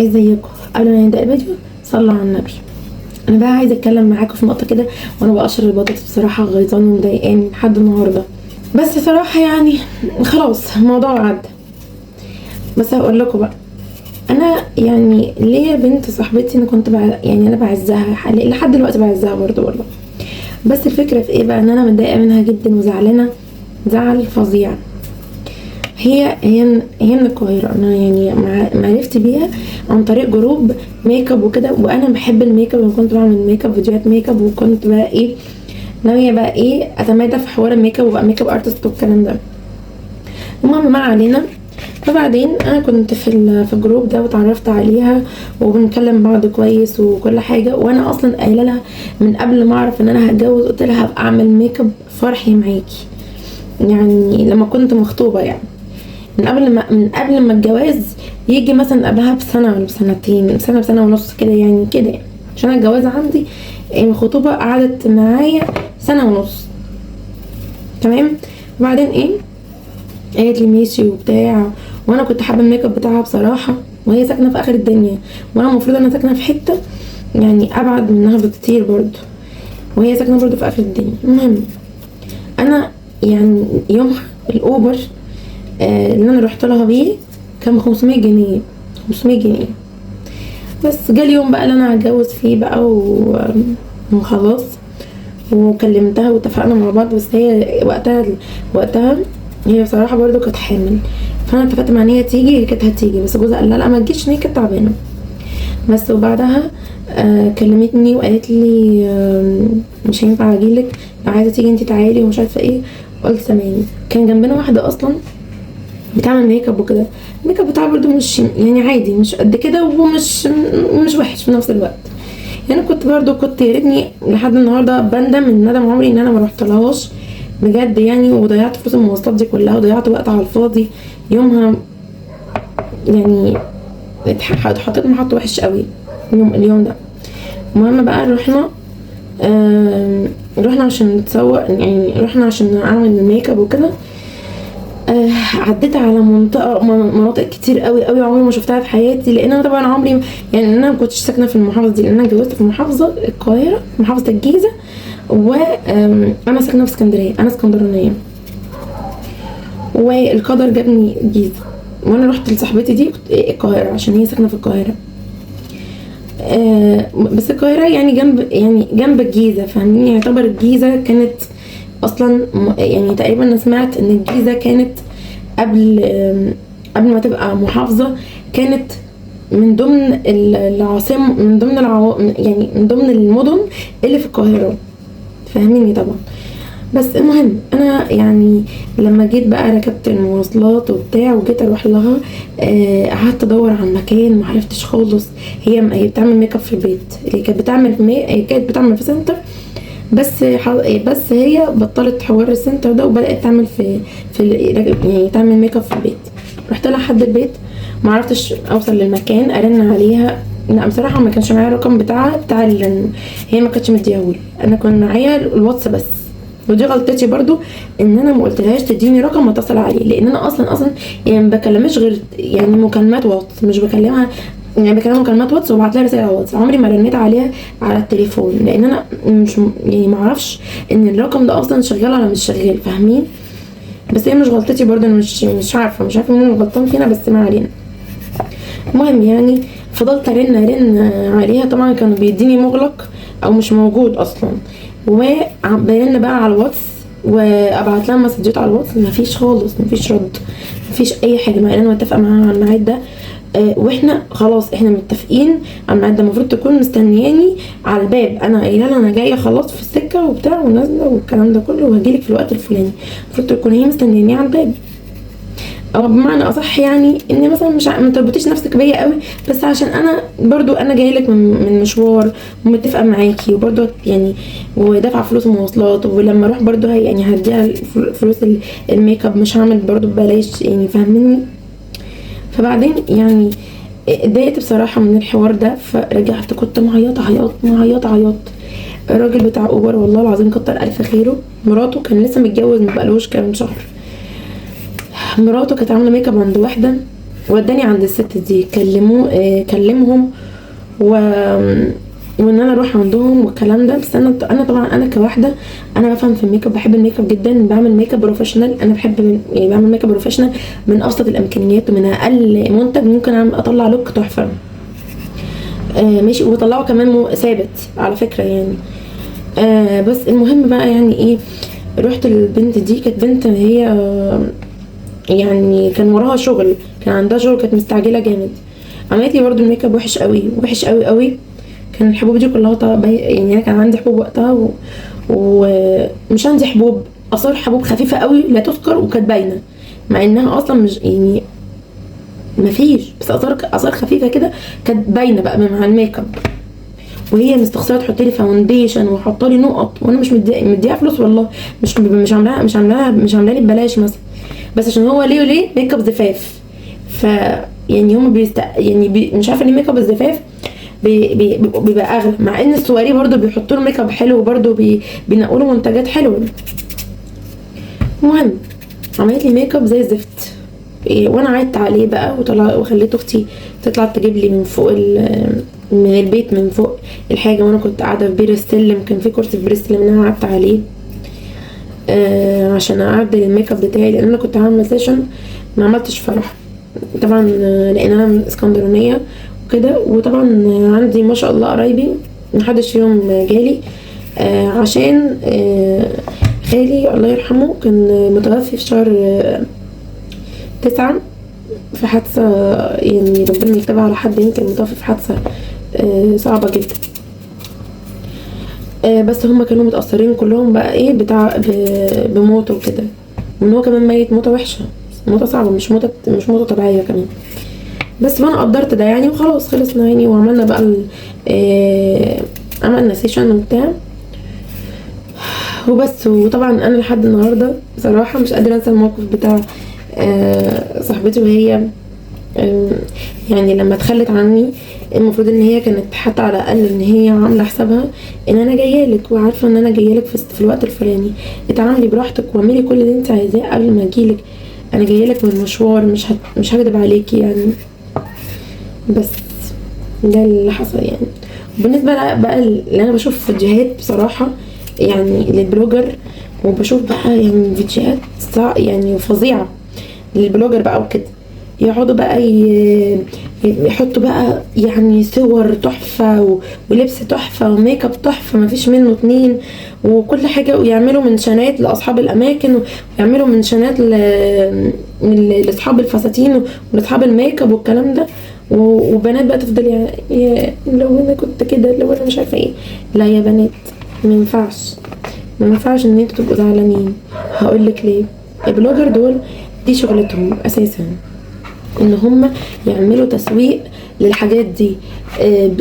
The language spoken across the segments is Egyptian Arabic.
ازيكم؟ قبل ما نبدا الفيديو صلوا على النبي. انا بقى عايزه اتكلم معاكم في نقطة كده وانا بقشر البطاطس، بصراحة غيظاني ومضايقاني لحد النهارده، بس صراحة يعني خلاص الموضوع عدى. بس هقول لكم بقى، انا يعني ليا بنت صاحبتي انا كنت يعني انا بعزها لحد دلوقتي بعزها برضو والله. بس الفكرة في ايه بقى؟ ان انا متضايقة منها جدا وزعلانه زعل فظيع. هي من القاهرة، انا يعني معرفتي بيها عن طريق group make up وكده، وانا بحب الميك اب وكنت بعمل make up، فيديوهات make up، وكنت بقى ايه ناوية بقى ايه اتمادى في حوار الميك اب وابقى make up artist والكلام ده. المهم ما علينا. فبعدين انا كنت في ال group ده واتعرفت عليها وبنكلم بعض كويس وكل حاجة، وانا اصلا قايله لها من قبل ما اعرف ان انا هتجوز، قلت لها هبقى اعمل make up فرحي معاكي، يعني لما كنت مخطوبه، يعني من قبل ما الجواز يجي، مثلا قبلها بسنة ولا بسنتين، سنة بسنة ونص كده يعني كده يعني. عشان الجواز عندي الخطوبة قعدت معايا سنة ونص، تمام. وبعدين ايه قالت لي ماشي وبتاع، وانا كنت حابة الميك اب بتاعها بصراحة، وهي ساكنة في اخر الدنيا، وانا المفروض انا ساكنة في حتة يعني ابعد منها بكتير برضو، وهي ساكنة برضو في اخر الدنيا. المهم انا يعني يومها الاوبر اللي انا رحت لها بيه كان 500 جنيه، 500 جنيه بس. جه اليوم بقى اللي انا هتجوز فيه بقى وخلاص، وكلمتها واتفقنا مع بعض. بس هي وقتها هي بصراحة برضو كانت حامل، فانا اتفقت مع ان هي تيجي، هي كانت هتيجي بس جوزها قال لها لا ما تجيش عشان هي كانت تعبانة بس. وبعدها كلمتني وقالت لي مش هينفع اجيلك، لو عايزه تيجي انتي تعالي ومش عارفه ايه. قلت تمام. كان جنبنا واحدة اصلا بتعمل make up وكده، الميك اب بتاعها برضو مش يعني عادي، مش قد كده ومش مش وحش في نفس الوقت. يعني كنت برضو كنت يا ريتني لحد النهارده بندم من ندم عمري ان انا ما رحتلهاش بجد يعني، وضيعت فلوس المواصلات دي كلها وضيعت وقت على الفاضي يومها. يعني اتحطيت محط وحش قوي اليوم ده. المهم بقى رحنا عشان نتسوق، يعني رحنا عشان اعمل الميك اب وكده. عديت على مناطق كتير قوي قوي عمري ما شفتها في حياتي، لان انا طبعا عمري يعني انا ما كنتش ساكنة في المحافظة دي، لان انا اتجوزت في محافظة القاهرة، محافظة الجيزة، وانا ساكنة في اسكندرية، انا اسكندرانيه، والقدر جابني الجيزة، وانا رحت لصاحبتي دي القاهرة عشان هي ساكنة في القاهرة. بس القاهرة يعني جنب، يعني جنب الجيزة، فاهمين؟ يعتبر الجيزة كانت اصلا يعني تقريبا انا سمعت ان الجيزة كانت قبل ما تبقى محافظة كانت من ضمن العاصمة، من ضمن يعني من ضمن المدن اللي في القاهرة، فاهميني طبعا. بس المهم انا يعني لما جيت بقى ركبت المواصلات وبتاع وجيت اروح لها، قعدت ادور على المكان ما عرفتش خالص. هي بتعمل make up في البيت، اللي كانت بتعمل في هي كانت بتعمل في center، بس هي بطلت حوار ال center ده وبدات تعمل في يعني تعمل make up في البيت. رحت لها لحد البيت ما عرفتش اوصل للمكان، ارن عليها، لا بصراحة ما كانش معايا الرقم بتاعها بتاع هي ما كانتش مديهولي، انا كان معايا الواتس بس. ودي غلطتي برضو ان انا ما قلتلهاش تديني رقم اتصل عليه، لان انا اصلا يعني ما بكلمش غير يعني مكالمات واتس، مش بكلمها يعني بكلمها مكالمات واتس وببعت لها رسالة واتس، عمري ما رنيت عليها على التليفون، لان انا مش يعني ما اعرفش ان الرقم ده اصلا شغال ولا مش شغال، فاهمين؟ بس هي مش غلطتي برضو، انا مش عارفه مين الغلطان فينا، بس ما علينا. المهم يعني فضلت ارن ارن عليها، طبعا كانوا بيديني مغلق او مش موجود اصلا، وبرن بقى على الواتس وابعت لها مسجات على الواتس، مفيش خالص، مفيش رد، مفيش اي حاجة، مع ان انا متفقه معاها على الميعاد ده. واحنا خلاص احنا متفقين على الميعاد ده، المفروض تكون مستنياني على الباب، انا قايله لها انا جاية خلاص في السكة وبتاع ونازلة والكلام ده كله، وهجيلك في الوقت الفلاني، المفروض تكون هي مستنياني على الباب، او بمعنى اصح يعني ان مثلا مش ما تربطيش نفسك بيا قوي، بس عشان انا برضو انا جاية لك من مشوار ومتفقه معاكي، وبرضو يعني ودافعه فلوس المواصلات، ولما اروح برضو هي يعني هديها فلوس ال make up، مش هعمل برضو ببلاش يعني، فاهميني؟ فبعدين يعني اتضايقت بصراحة من الحوار ده، فرجعت كنت معيطه عياط معيطه عياط. الراجل بتاع اوبر والله العظيم كتر الف خيره، مراته كان لسه متجوز ما بقالوش كام شهر، مراته كانت عامله make up عند واحدة وداني عند الست دي، كلموه كلمهم وان انا اروح عندهم والكلام ده. بس انا طبعا انا كواحده انا بفهم في الميك اب، بحب الميك اب جدا، بعمل make up professional. انا بحب يعني بعمل make up professional من ابسط الامكانيات ومن اقل منتج ممكن اعمل اطلع look تحفة. ماشي، وبطلعه كمان ثابت على فكرة يعني. بس المهم بقى يعني ايه، رحت البنت دي، كانت بنت هي يعني كان وراها شغل، كان عندها شغل، كانت مستعجلة جامد. عملت لي برضو الميك اب وحش قوي، وحش قوي قوي. كان الحبوب دي كلها يعني انا كان عندي حبوب وقتها ومش عندي حبوب، اثار حبوب خفيفة قوي لا تذكر، وكانت باينة مع انها اصلا مش يعني مفيش، بس اثار خفيفة كده كانت باينة بقى مع الميك اب. وهي مستخسره تحط لي foundation وحاطه لي نقط، وانا مش مديها فلوس والله، مش عاملاها مش عاملاها مش عاملاها لي ببلاش مثلا، بس عشان هو ليه وليه ميك اب زفاف. ف يعني هم يعني مش عارفه ليه ميك اب الزفاف بيبقى اغلى، مع ان السواري برضو بيحطوا له ميك اب حلو، وبرضو بينقوا له منتجات حلوة. المهم عملت لي ميك اب زي الزفت، وانا عيطت عليه بقى، وطلع وخليت اختي تطلع تجيب لي من فوق من البيت من فوق الحاجة، وانا كنت قاعدة في بير السلم، كان في كرسي في بير السلم اللي انا قعدت عليه عشان اعدل الميك اب بتاعي، لان انا كنت عامله session ما عملتش فرح طبعا، لان انا من اسكندرانيه وكده، وطبعا عندي ما شاء الله قرايبي محدش فيهم جالي، عشان خالي الله يرحمه كان متوفي في شهر 9 في حادثة، يعني ربنا يكتبها على حد، يمكن متوفي في حادثة صعبة جدا. بس هما كانوا متأثرين كلهم بقى ايه بتاع بموته وكده، وان هو كمان ميت موتة وحشة، موتة صعبة، مش موتة طبيعية كمان. بس وانا قدرت ده يعني، وخلاص خلصنا يعني، وعملنا بقى عملنا session وبتاع وبس. وطبعا انا لحد النهارده بصراحة مش قادرة انسى الموقف بتاع صاحبتي، وهي يعني لما اتخلت عني، المفروض ان هي كانت حتى على الاقل ان هي عامله حسابها ان انا جاية لك، وعارفه ان انا جاية لك في الوقت الفلاني، اتعاملي براحتك واعملي كل اللي انت عايزاه قبل ما اجيلك، انا جاية لك من مشوار، مش هكدب عليكي يعني. بس ده اللي حصل يعني. بالنسبة بقى اللي انا بشوف فيديوهات بصراحة يعني لل blogger، وبشوف بقى يعني فيديوهات يعني فظيعة لل blogger بقى وكده، يقعدوا بقى يحطوا بقى يعني صور تحفة ولبس تحفة وميك اب تحفة مفيش منه اتنين وكل حاجة، ويعملوا mention ات لأصحاب الأماكن، ويعملوا mention ات لأصحاب الفساتين ولأصحاب الميك اب والكلام ده، وبنات بقى تفضل يا لو انا كنت كده، لو انا مش عارفة ايه. لا يا بنات، ما ينفعش، ما ينفعش ان انتوا تبقوا زعلانين. هقولك ليه. ال blogger دول دي شغلتهم اساسا، ان هم يعملوا تسويق للحاجات دي.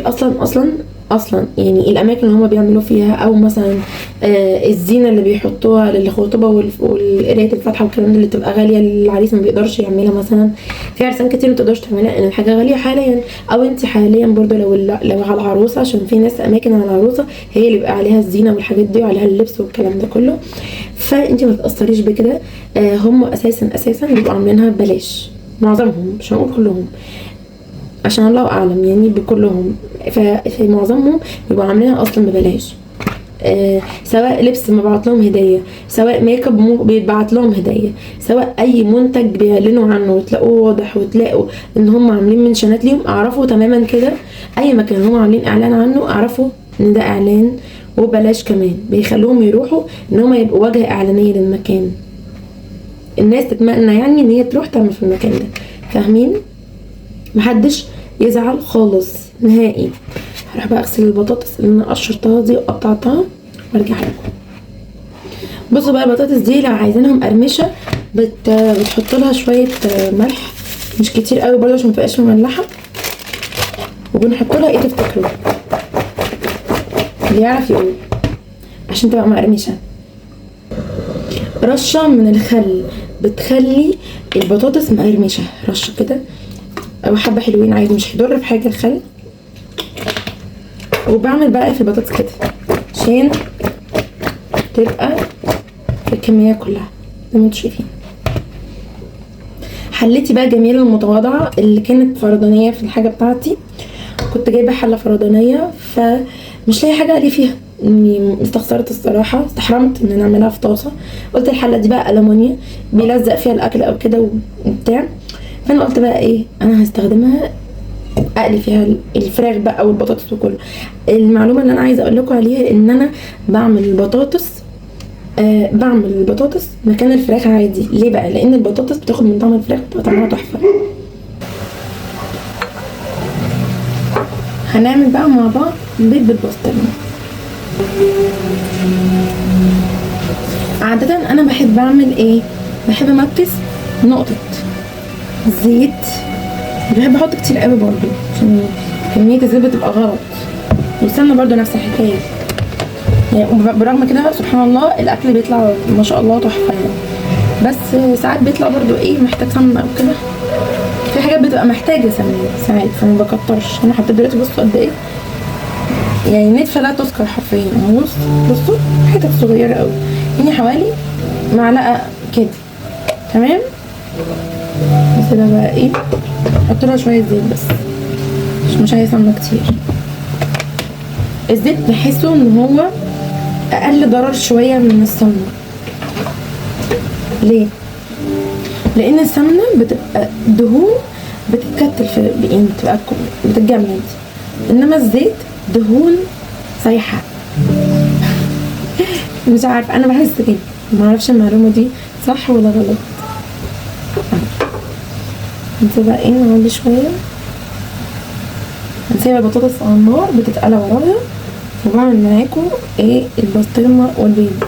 اصلا اصلا اصلا يعني الاماكن اللي هم بيعملوا فيها، او مثلا الزينة اللي بيحطوها للخطوبه والقرايه الفاتحة والكلام ده، اللي بتبقى غالية العريس ما بيقدرش يعملها. مثلا في عرسان كتير ما تقدرش تعملها لان الحاجة غالية حاليا، او انت حاليا برضو لو على العروسة، عشان في ناس اماكن على العروسة هي اللي بيبقى عليها الزينة والحاجات دي وعليها اللبس والكلام ده كله، فانت ما تتاثريش بكده. هم اساسا بيبقوا عاملينها ببلاش، معظمهم، مش هنقول كلهم عشان الله اعلم يعني بكلهم، ففي معظمهم بيبقوا عاملينها اصلا ببلاش. سواء لبس مبعوت لهم هديه، سواء ميك اب بيتبعت لهم هديه، سواء اي منتج بيعلنوا عنه وتلاقوه واضح وتلاقوا ان هم عاملين mention ات ليهم، اعرفوا تماما كده اي مكان هم عاملين اعلان عنه اعرفوا ان ده اعلان وبلاش كمان، بيخلوهم يروحوا ان هم يبقوا واجهه اعلانية للمكان، الناس تتمنى يعني ان هي تروح تعمل في المكان ده، فاهمين؟ محدش يزعل خالص نهائي. هروح بقى اغسل البطاطس اللي انا قشرتها دي وقطعتها وارجع لكم. بصوا بقى البطاطس دي لو عايزينها مقرمشه بتحط لها شوية ملح، مش كتير قوي برضه عشان ما تبقاش مملحه، وبنحط لها ايه تفتكروا؟ اللي يعرف يقول، عشان تبقى مقرمشه. رشه من الخل بتخلي البطاطس مقرمشه، رشه كده او حبه حلوين عادي، مش هيضر في حاجة الخل. وبعمل بقى في البطاطس كده عشان تبقى الكمية كلها زي ما انتوا شايفين. حلتي بقى جميلة المتواضعة اللي كانت فردانيه في الحاجة بتاعتي، كنت جايبه حله فردانيه فمش لاقي حاجة اقلي فيها، اني استخسرت الصراحة، استحرمت ان انا اعملها في طاسه. قلت الحلة دي بقى ألمونيا بيلزق فيها الاكل او كده وبتاع، فانا قلت بقى ايه، انا هستخدمها اقلي فيها الفراخ بقى والبطاطس وكله. المعلومة اللي انا عايزه اقول لكم عليها ان انا بعمل البطاطس، بعمل البطاطس مكان الفراخ عادي. ليه بقى؟ لان البطاطس بتاخد من طعم الفراخ، بتبقى طعمها تحفة. هنعمل بقى مع بعض بيض بالبسطرمه. عادة انا بحب اعمل ايه؟ بحب امكس نقطة زيت، بحب احط كتير قوي برضو عشان كمية الزيت بتبقى غلط، والسمنه برضو نفس الحكاية يعني. برغم كده سبحان الله الاكل بيطلع ما شاء الله تحفة يعني، بس ساعات بيطلع برضو ايه محتاج سمنه او كده، في حاجات بتبقى محتاجه سمنه ساعات، فما بكترش. انا حطيت دلوقتي بصوا قد ايه يعني، نتفه لا تذكر حرفيا. اهو بصوا حتت صغيرة قوي يعني، حوالي معلقه كده تمام. بس ده بقى ايه، احط لها شوية زيت بس، مش عايزه سمنه كتير. الزيت بحسه ان هو اقل ضرر شوية من السمنة. ليه؟ لان السمنة بتبقى دهون بتتكتل في يعني بتبقى بتتجمد، انما الزيت دهون سايحه. مش عارفه، انا بحس كده، ما اعرفش المعلومة دي صح ولا غلط. انت بقى ايه، نعلي شوية، نسيب البطاطس على النار بتتقلى وراها، وبعمل معاكم ايه البسطرمه والبيض.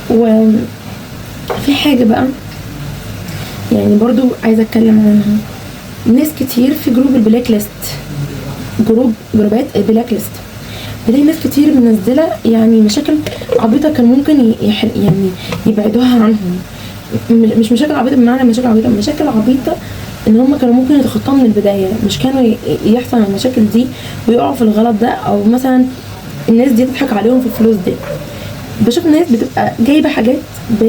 وفي حاجة بقى يعني برضو عايزه اتكلم عنها، ناس كتير في group ال black list، جروبات ال black list، بلاقي ناس كتير منزله يعني مشاكل عبيطه كان ممكن يعني يبعدوها عنهم. مش مشاكل عبيطه بمعنى مشاكل عبيطه، مشاكل عبيطه ان هم كانوا ممكن يتخطوها من البداية، مش كانوا يحصل المشاكل دي ويقعوا في الغلط ده، او مثلا الناس دي تضحك عليهم في الفلوس دي. بشوف ناس بتبقى جايبه حاجات ب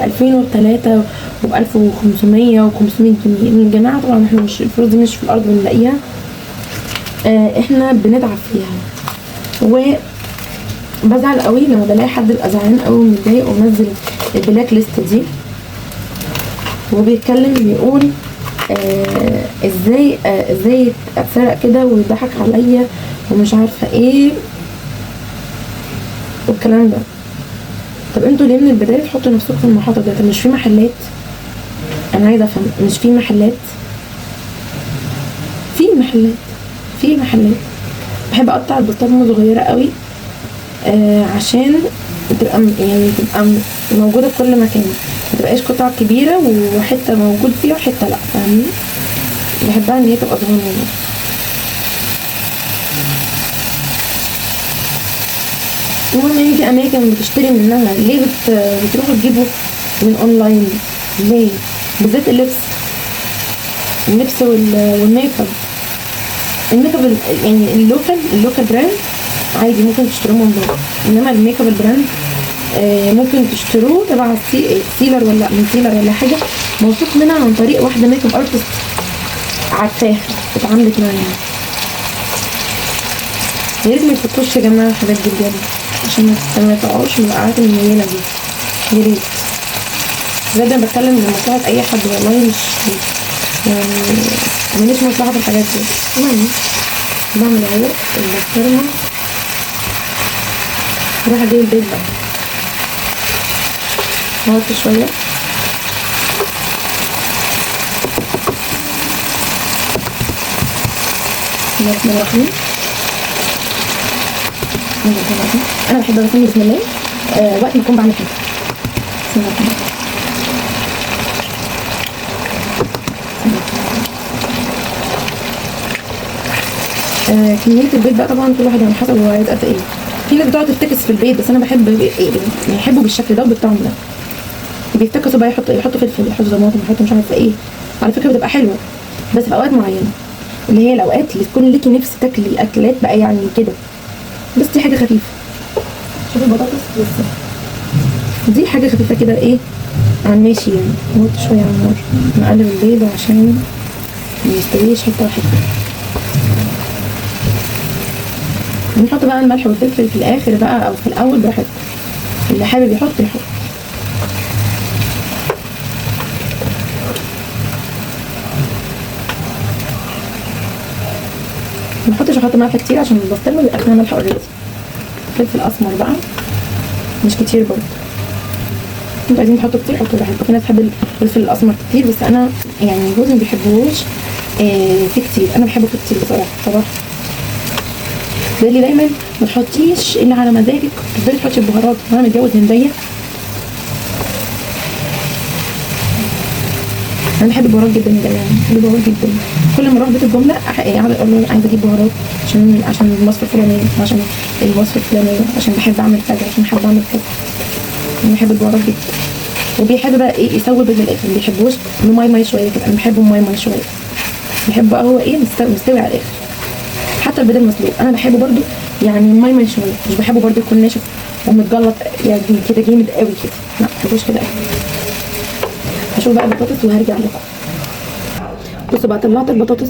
2000 وب 3 وب 1500 و 500 جنيه. يا جماعة طبعا احنا مش الفلوس دي مش في الارض بنلاقيها، احنا بنتعب فيها. وبزعل قوي لما بلاقي حد بيبقى زعلان قوي ومتضايق ومنزل ال black list دي وبيتكلم بيقول ازاي ازاي اتسرق كده ويضحك عليا ومش عارفه ايه والكلام ده. طب انتوا ليه من البداية تحطوا نفسكم في المحطة ده؟ طب مش في محلات؟ انا عايزه افهم، مش في محلات؟ في محلات، في محلات. بحب اقطع البسطرمه صغيرة قوي عشان تبقى يعني تبقى موجودة في كل مكان، ما تبقاش قطع كبيرة وحتة موجود فيها وحتة لا، فاهمين؟ بحبها ان هي تبقى صغنونه. المهم ان في اماكن بتشتري منها، ليه بتروحوا تجيبوا من اونلاين؟ ليه؟ بالذات اللبس، اللبس وال make up. ال make up يعني ال local brand عادي ممكن تشتروه من بره، انما ال make up ال brand ممكن تشتروه تبع seller ولا من seller ولا حاجة موثوق منها عن طريق واحدة make up artist عارفاها اتعاملت معاها. يا ريت ما تفكوش يا جماعة الحاجات دي بجد عشان ما تقعوش من الوقعات المنيله دي. يا ريت بجد، انا بتكلم لمصلحة اي حد والله، مش يعني ماليش مصلحة في الحاجات دي. المهم بعمل اهو البسطرمه، اروح اجيب البيض بقى، احط شوية بسم الله الرحمن الرحيم. انا بحب اسمي بسم الله وقت ما اكون بعمل حاجة. بسم الله الرحمن الرحيم. كمية البيض بقى طبعا كل واحد على حسب هو عايز قد ايه. في ناس بتقعد تفتكس في البيض، بس انا بحب يحبوا بالشكل ده وبالطعم ده. بيفتكسوا بقى، يحطوا فلفل، يحطوا طماطم، يحطوا مش عارفه ايه. على فكرة بتبقى حلوة بس في اوقات معينة، اللي هي الاوقات اللي تكون ليكي نفس تاكلي اكلات بقى يعني كده. بس دي حاجة خفيفة. شوفوا البطاطس لسه، دي حاجة خفيفة كده ايه على الماشي يعني، نوطي شوية على النار. نقلب البيض عشان ما يستويش حتة وحتة. نحط بقى الملح والفلفل في الاخر بقى او في الاول براحتكم، اللي حابب يحط يحط. ما احطش، احط ملح كتير عشان البسطرمه بيبقى فيها ملح already. فلفل اسمر بقى مش كتير برضه، انتوا عايزين تحطوا كتير حطوا براحتكم. في ناس تحب الفلفل الاسمر كتير، بس انا يعني جوزي ما بيحبوش فيه كتير، انا بحبه فيه كتير بصراحة. بصراحة بيقول لي دايما ما تحطيش الا على مزاجك، تفضلي تحطي البهارات. وانا متجوز هنديه، انا بحب البهارات جدا يا جماعة، بحب البهارات جدا. كل ما اروح بيت الجملة اقعد اقول له عايزه اجيب بهارات عشان الوصفة الفلانية، عشان الوصفة الفلانية، عشان بحب اعمل كذا، عشان بحب اعمل كذا. انا بحب البهارات جدا. وبيحب بقى ايه يسوي البيض للاخر، ما بيحبوش انه ماي ماي شوية كده، انا بحبه ماي ماي شوية، بحب بقى هو ايه مستوي على الاخر. حتى البيض المسلوق انا بحبه برده يعني ماي ماي شوية، مش بحبه برده يكون ناشف ومتجلط يعني كده جامد قوي كده، لا ما بحبوش كده قوي. هشوف بقى البطاطس وهرجع لكم. بصوا بقى طلعت البطاطس،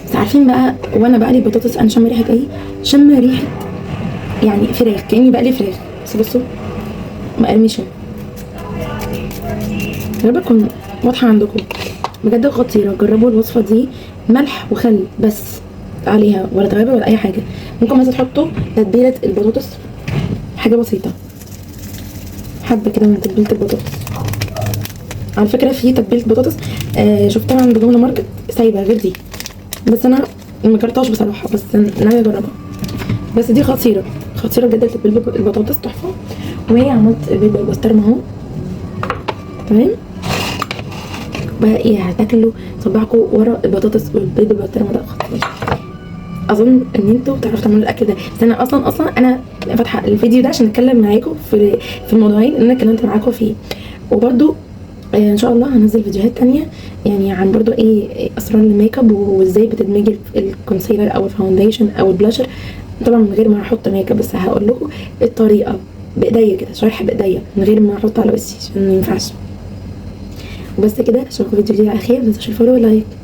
بس عارفين بقى وانا بقلي البطاطس انا شم ريحه ايه؟ شم ريحه يعني فراخ، كاني بقلي فراخ. بس بصوا مقرمشه، يا رب تكون واضحة عندكم، بجد خطيرة. جربوا الوصفة دي، ملح وخل بس عليها، ولا توابل ولا اي حاجة. ممكن مثلا تحطوا تتبيله البطاطس، حاجة بسيطة حبه كده من تتبيله البطاطس. على فكرة في تتبيله بطاطس شفتها عند جملة ماركت سايبه غير دي، بس انا ما جربتهاش بصراحة، بس ناوية اجربها. بس دي خطيرة خطيرة بجد، تتبيله البطاطس تحفة. وهي عملت البيض بالبسطرمه اهو، تمام بقى. ايه هتاكلوا صباعكم ورا البطاطس والبيض بالبسطرمه ده خطير. اظن ان انتوا بتعرفوا تعملوا الاكل ده، بس انا اصلا انا فاتحة الفيديو ده عشان اتكلم معاكم في الموضوعين اللي انا اتكلمت معاكم فيه. وبرده ان شاء الله هنزل فيديوهات تانية يعني عن برضو ايه اسرار الميك اب، وازاي بتدمجي ال concealer او ال foundation او البلاشر، طبعا من غير ما احط ميك اب، بس هقول لكم الطريقة بايديا كده، شرح بايديا من غير ما احط على وشي عشان ما ينفعش. وبس كده، اشوفكم فيديو جديد على خير. ما تنسوش ال follow وال like.